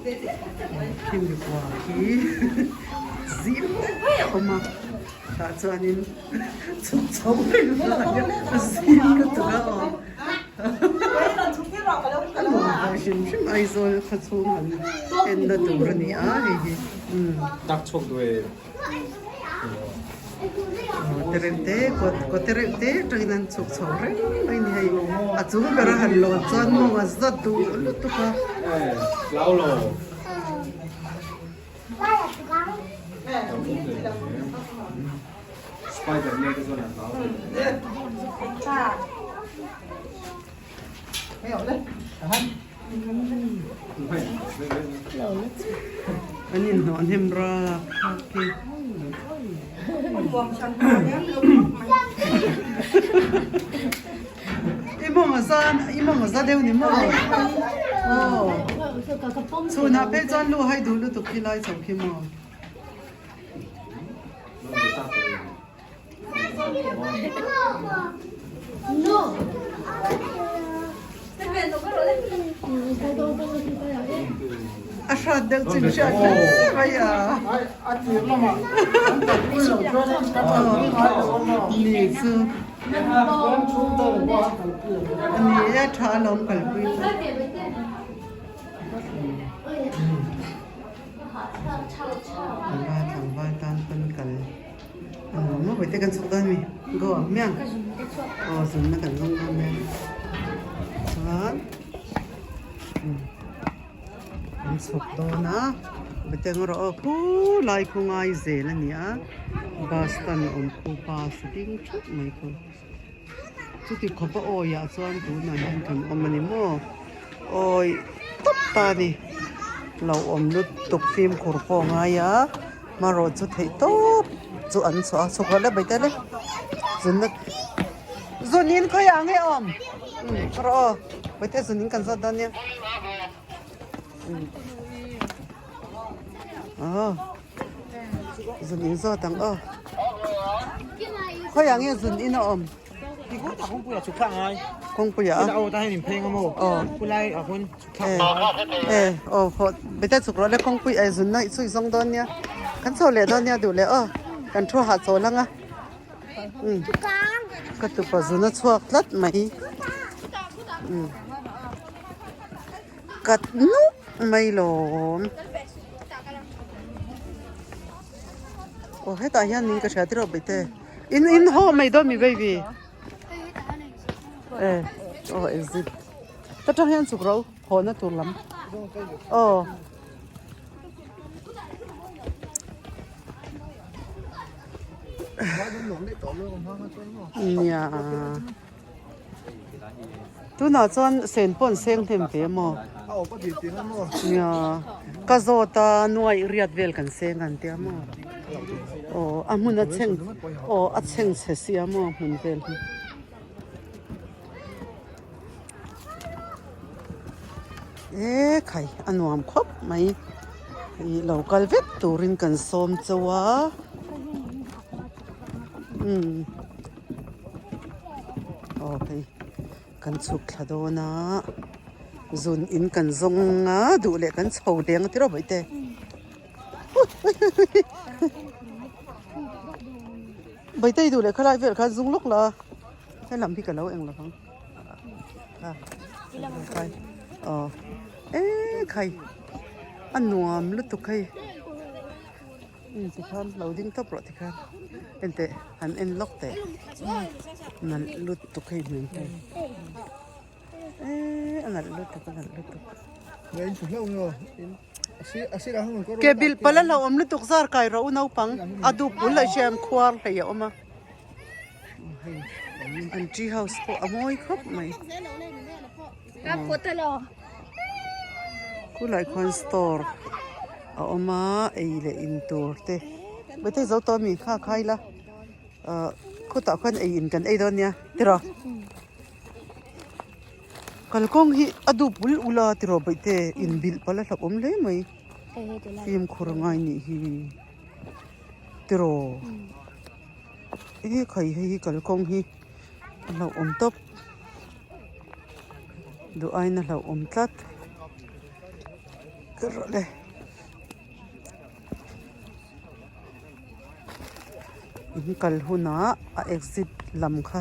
Khimi kua khi zim deuh a awm a tah chuanin chhuk chho reng lai a zim lutuk a aw a nuam ve hrim hrim Aizawl khaw chhung han en na tur a ni a hei hi umm. Tereuh te kawt kawt tereuh te atangin an chhuk chho reng mai a ni hei a chung bera han lawn chuan mawng a za duh lutuk a. An inhnawh hnem rap rap hi. I mawng a za i mawng a za deuh ni maw? Aw chhunah phei chuan lu hai duh lutuk khi lai chho khi maw? A hrat deuh chin hriat hle mai a. Ni chu ni e tha alawm kalpui chu. Nula tlangval tan pawn kal a nuam maw vawi te kan chhuk dawn a mi go ang hmiang aw zunna kan zawng dawn nia chuan kan chhuk dawn a vawi te ang erawh aw khulai khu ngai zel a ni a bus stand a awm khu bus a ding thup mai khu chuti khawp a awi ah chuan tunah hian kan awm a ni maw awi tawp ta a ni lo awm lutuk fimkhur pawh a ngai a hmarawh chu theih tawp chu an chhuah a chhuk rawh le baite le zunna zunin khawiah nge awm rawh aw baite zunin kan zawt dawn nia aw zun in zawt ang aw khawiah nge zun in a awm kawngpuiah a eh aw hawh bete chhuk rawh le kawngpui eh zun na i chhui zawng dawn nia kan chho leh dawn nia duh leh aw kan thu hahchawl ang a umm ka tupa zun a chhuak tlat mai umm. Kat nuk mai lawm. Aw hetah hian min ka hria tirh aw Bete. In in haw mai dawn mi baby. Eh aw exit. Ta tang hian chuk ro haw na tur lam. Aw. Nia. Tunah chuan sen pawh an seng hnem ve maw? Nia, ka zawt a nuaih riat vel kan seng an tia maw? Aw a hmun a chheng aw a chheng chhe sia maw hmun vel hi. E khai a nuam khawp mai ih lo kal vek turin kan sawm chauh a umm. Aw hei kan chhuk thla dawn a zun in kan zawng a duh leh kan chho leng a ti rawh bawihte bawihte i duh leh khalai vel khan zung lawk la helam hi ka lo eng lovang a aw e khai a nuam lutuk hei. Umm tikhan lo ding tawp rawh tikhan en teh han en lawk teh nalh lutuk hei hmel hi eee a nalh lutuk a nalh lutuk ke bilh pal a hlauhawm lutuk zar kai rawh u naupang a dup bul ah hian khuar hlei a awm a hei an tree house pawh a mawi khawp mai Khulai khuan store a awm a ei leh in tur te maithei zo tawh ami kha khai la ah khutah khuan ei in kan ei dawn nia tiraw kalkawng hi a dup bul ul a tiraw bawihte inbilh palh a hlauhawm hle mai fimkhur a ngai nih hi tiraw e khai hei hi kalkawng hi a hlauhawm tawp. Duh aiin a hlauhawm tlat. Rawh le. In kal hunah a exit lam kha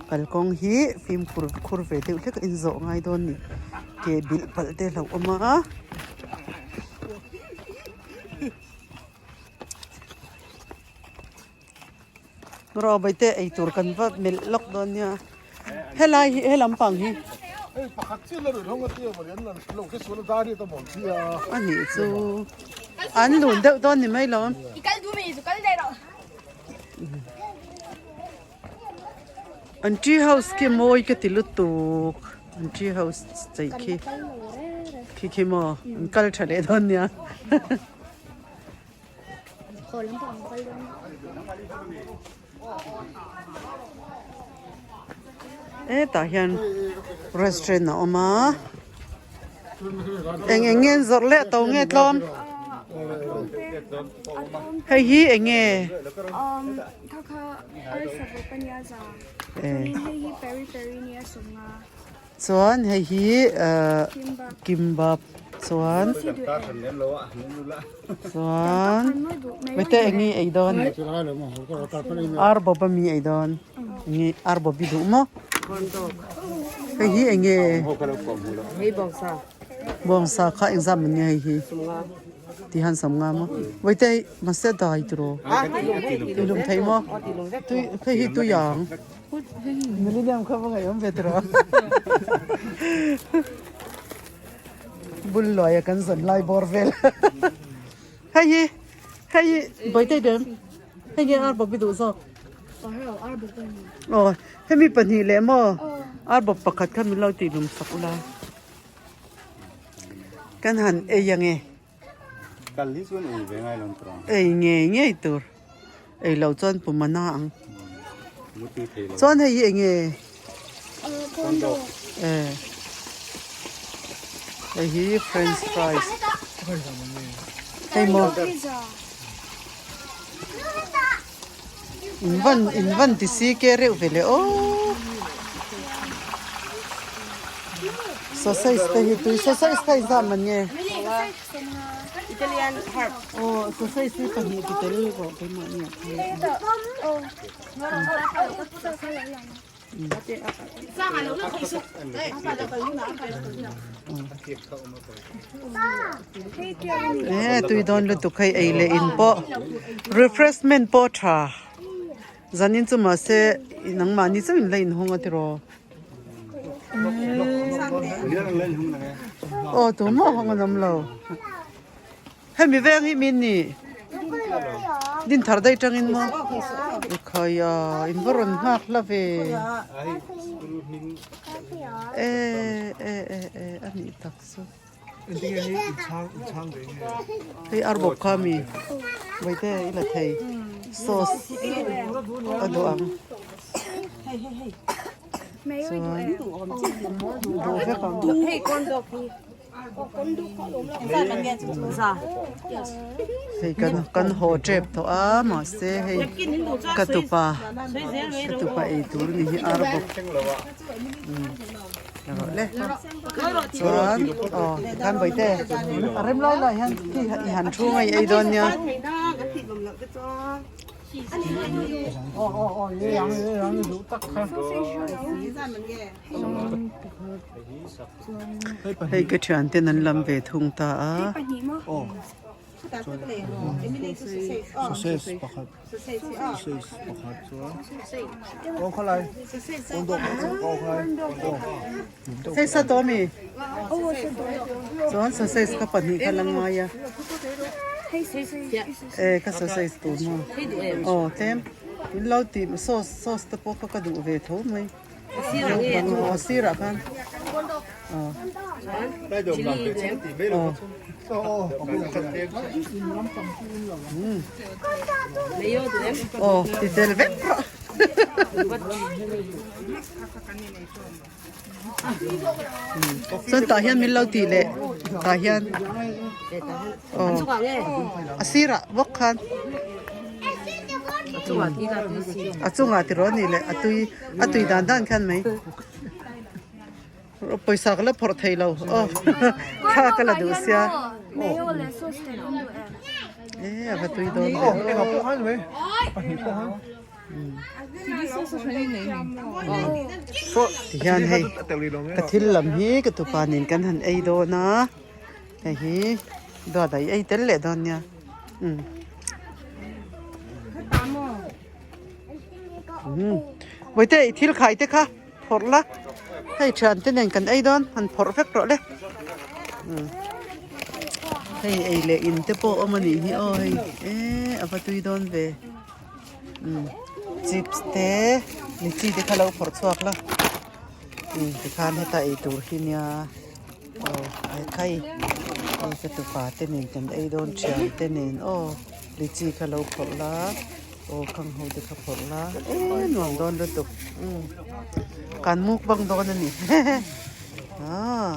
kalkawng hi fimkhur khur ve deuh hlek a inzawh ngai dawn a ni. Ke bilh palh te a hlauhawm a. Rawbai te ei tur kan va melh lawk dawn nia helai hi he lampang hi a nih chu an lun deuh dawn ni mai lo an tree house khi mawi ka ti lutuk an tree house chei khi khi khi maw an kal tha leh dawn nia. Hetah hian restaurant a awm a eng eng nge an zawrh leh to nge tlawm hei hi eng nge Chuan hei hi ahh kimbap chuan chuan mite eng nge ei dawn ar bawp a mi ei dawn eng nge ar bawp i duh maw hei hi eng nge bawngsa kha eng zat man nge hei hi ti han sam nga maw vawiite hei mahse a dai tiraw tih lum theih maw tui hei hi tui ang. Millennium kha va ngaihawm ve tiraw bul luaia kan zawn lai bawr vel hei hi hei hi bawihte dem hei nge ar bawp i duh zawk aw hemi pahnih leh maw ar bawp pakhat kha min lo tih lum sak ula kan han ei ange. Kal hi chuan ei ve ngai lo ang tawh. Ei ngei ngei tur. Ei lo chuan pum a na ang. Mutui thei lo. Chuan hei hi eng nge? Condo. Eh. Hei hi french fries. Hei maw. In van in van ti si ke reuh ve le aw. Sausage te hi tui sausage kha inzam man nge. Italian herb. Aw sausage hi pahnih ti tel rawh keimah nia. E tui dawn lutuk hei ei leh in pawh refreshment pawh tha zanin chu mahse nangmahni chauh in la inhawng a tiraw aw tumah hawng an awm lo. Hemi veng hi min ni din thar daih tangin maw ekhaya in va rawn nghak hla ve e e e e a nih tak chu hei ar bawp kha mi vaite i la thei sauce a duh ang chuan duh vek ang. Hei kan kan haw tep tawh a mahse hei ka tupa ka tupa ei tur ni hi ar bawk erawh le chuan aw tikhan bawihte a rem lai lai hian khi i han thu ngei ei dawn nia. Hei ka thian ten an lam ve thung ta a. Hei sa tawh ami? Chuan sausage ka pahnih kha la ngai a. E ka sausage tur maw? Aw tlem in lo tih sauce sauce te pawh kha ka duh ve tho mai. Aw sirah khan aw aw ti tel vek rawh. Chuan tah hian min lo tih leh tah hian aw a sirah bawk khan a chungah tiraw a nih leh a tui a tui dan dan khan mai pawisa ka la phawrh thei lo aw thla ka la duh sia. Mayo leh sauce tel in duh em? E a va tui dawn ve aw. Tihian hei ka thil lam hi ka tupa nen kan han ei dawn a hei hi duat a i ei tel leh dawn nia umm. Bawihte i thil khai te kha phawrh la hei thian te nen kan ei dawn han phawrh vek rawh le hei ei leh in te pawh a awm a nih hi aw hei eee a va tui dawn ve chips te litchi te kha lo phawrh chhuak la tikhan heta ei tur hi nia aw hekhai hei ka tupa te nen kan ei dawn thian te nen aw litchi kha lo phawrh la. Aw khang ho te kha phawrh la e nuam dawn lutuk umm kan mukbang dawn a ni ah.